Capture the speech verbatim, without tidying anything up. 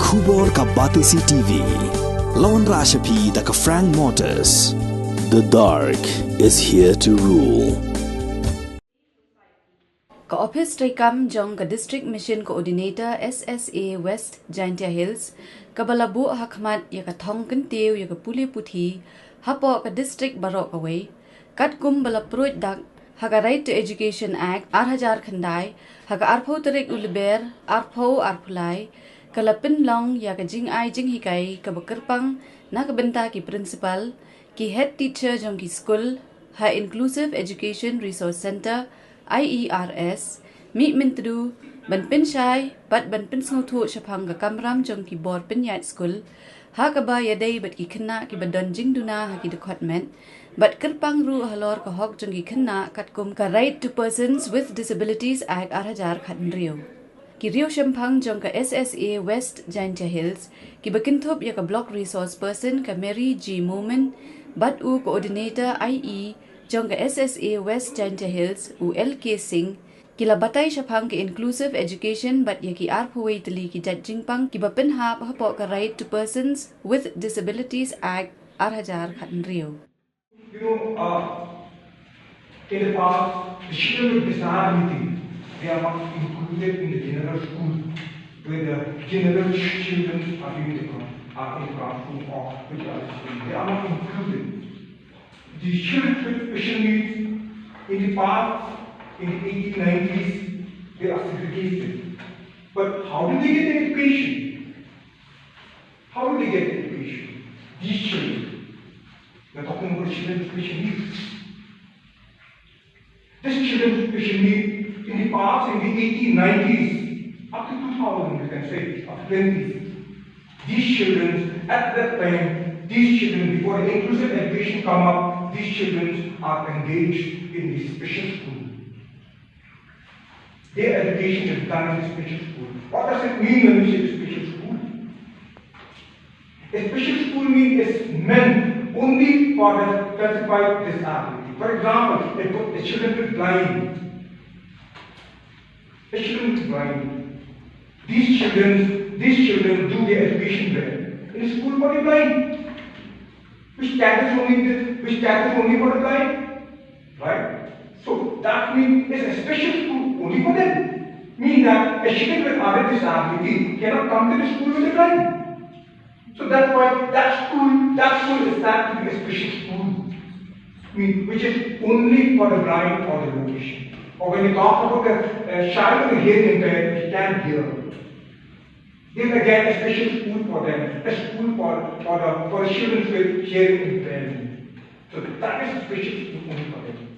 Khubor ka Batesi T V. Lawan Rashapi da ka Frank Motors. The dark is here to rule. Ka ophis treikam jong ka District Mission Coordinator S S A West Jaintia Hills, kaba la buh ha khmat ïa ka thong kyntiew ïa ka pule puthi hapoh ka district baroh kawei, katkum ba la pruid dak ha ka Right to Education Act ar hajar khyndai, ha ka arphew tarik u Lber arphew arphew lai, ka la pynlong ïa ka jingai jinghikai kaba kyrpang na ka bynta ki principal, ki head teacher jong ki skul ha Inclusive Education Resource Centre, I E R S, mih myntdu ban pynshai bad ban pynsngewthuh shaphang ka kamram jong ki bor pynïaid skul, ha kaba ïadei bad ki khynnah kiba don jingduna ha ki dkhot met, bad kyrpang ruh halor ka hok jong ki khynnah katkum ka Right to Persons with Disabilities Act ar hajar khathynriew. Ki riewshemphang jong ka S S A West Jaintia Hills, kiba kynthup ïa ka Block Resource Person ka Mary G Momin, bad u Coordinator I E jong ka S S A West Jaintia Hills u L K Singh, ki la batai shaphang ka inclusive education bad ïa ki arphew wei tylli ki jait jingpang kiba pynhap hapoh ka Right to Persons with Disabilities Act ar hajar khathynriew. You know, uh, in the past, the children with disability, they are not included in the general school, where the general children are in the, are in the classroom or with other children. They are not included. The children with special needs in the past, in the eighteen nineties, they are segregated. But how do they get education? How do they get education? These children. We're talking about children with special needs. This children with special needs in the past, in the eighteen nineties, up to two thousand, you can say, up to twenty, these children, at that time, these children, before the inclusive education come up, these children are engaged in the special school. Their education is done in special school. What does it mean when we say special school? A special school means it's meant only for the specified disability. For example, a, a children with blind. A children with blind. These children, these children do their education well in a school for the blind, which caters only the, which caters only for the blind. Right? So that means it's a special school only for them. Mean that a children with other disability cannot come to the school with a blind. So that's why that school, that school is said to be a special school, mean, which is only for the blind or the low vision. Or when you talk about a, a child with a hearing impairment, he can't hear. Then again, a special school for them, a school for, for the, for the children with hearing impairment. So that is a special school only for them.